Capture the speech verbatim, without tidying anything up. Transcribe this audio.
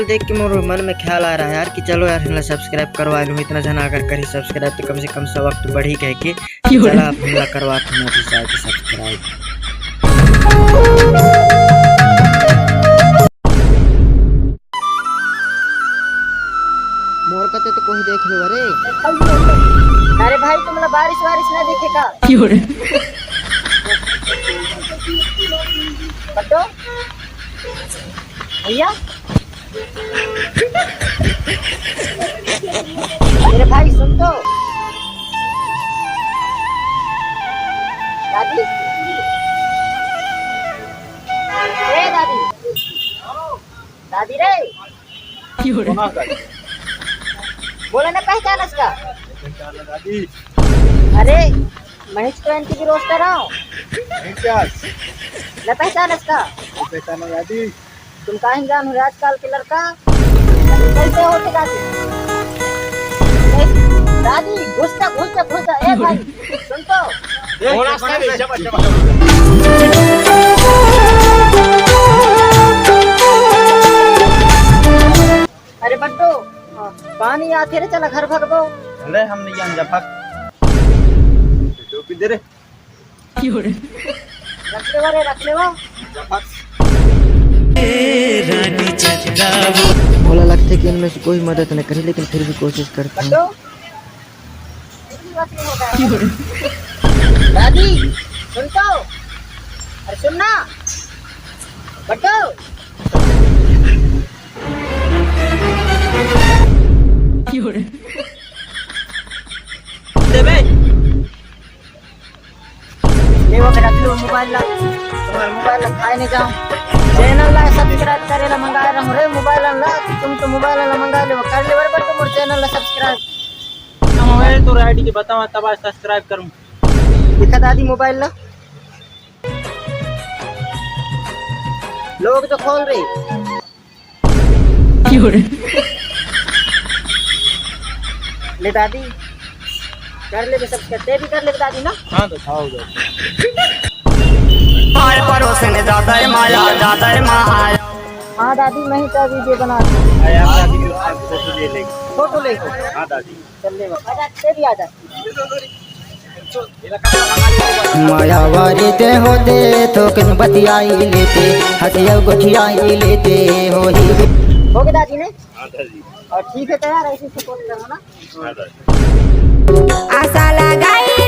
देख के मोर मन में ख्याल आ रहा है यार कि चलो यार, हमला सब्सक्राइब करवा लूँ। इतना झन अगर करी सब्सक्राइब तो कम से कम सौ वक्त बढ़ी कह के। चला, अब हमला करवा के मैं भी जाके सब्सक्राइब। मोर कते तो कोई देख लो रे। अरे भाई, तुमला बारिश वारिश ना दिखे का? क्यों रे? बट्टो भैया, मेरे भाई सुन तो। दादी, ए दादी, दादी रे। बोला ना, पहचानस का? पहचान दादी। अरे, मैं तो एंटी की रोस्टर हूँ। नहीं क्या? न पहचानस का? नहीं पहचाना दादी। तुम काहे जान हो आजकल के लड़का? कैसे होते दादी? कैसे? दादी, घुस जा, घुस जा, घुस जा। ए भाई, सुन तो। ए, घोड़ा से नहीं, जबरदस्त। अरे बट्टू, पानी आथे रे, चला घर भगबो। अरे हम नहीं जान जा, भाग। टोपी दे रे। रख लेवा रे, रख लेवा। मोला लगथे कि इनमें से कोई मदद न करे, लेकिन फिर भी कोशिश करता हूँ। बट्टू, दादी, सुन तो। अरे सुन ना। बट्टू। देबे। ले वो रख लो मोबाइल ला। तुम्हारा मोबाइल ला खाए नहीं जाओ। चैनल ला सब्सक्राइब करे ला मंगाए रहूं रे मोबाइल ला। तुम तो मोबाइल ला मंगा ले, कर ले बराबर तुम चैनल ला सब्सक्राइब। हम हमारे तो आईडी के बतावा तब आज सब्सक्राइब करूं। दिखा दादी मोबाइल ला। लोग तो खोल रहे। ले दादी, कर ले सब, करते भी कर ले दादी ना। हाँ तो खाओ जाओ। आए पड़ोस ने ज्यादा है माया, ज्यादा है माया। हाँ दादी, मैं ही तो वीडियो बना। आया दादी, फोटो ले ले। फोटो ले। हाँ दादी। चल ले बाबा। आजा, तेरी आजा। मायावारी ते होते तो किन बतियाई लेते, हंसिया गोठियाई लेते हो ही। हो गया दादी ने? हाँ दादी। और ठीक है तो यार, ऐसे सपोर्ट करो ना। हाँ दादी। आशा लगाई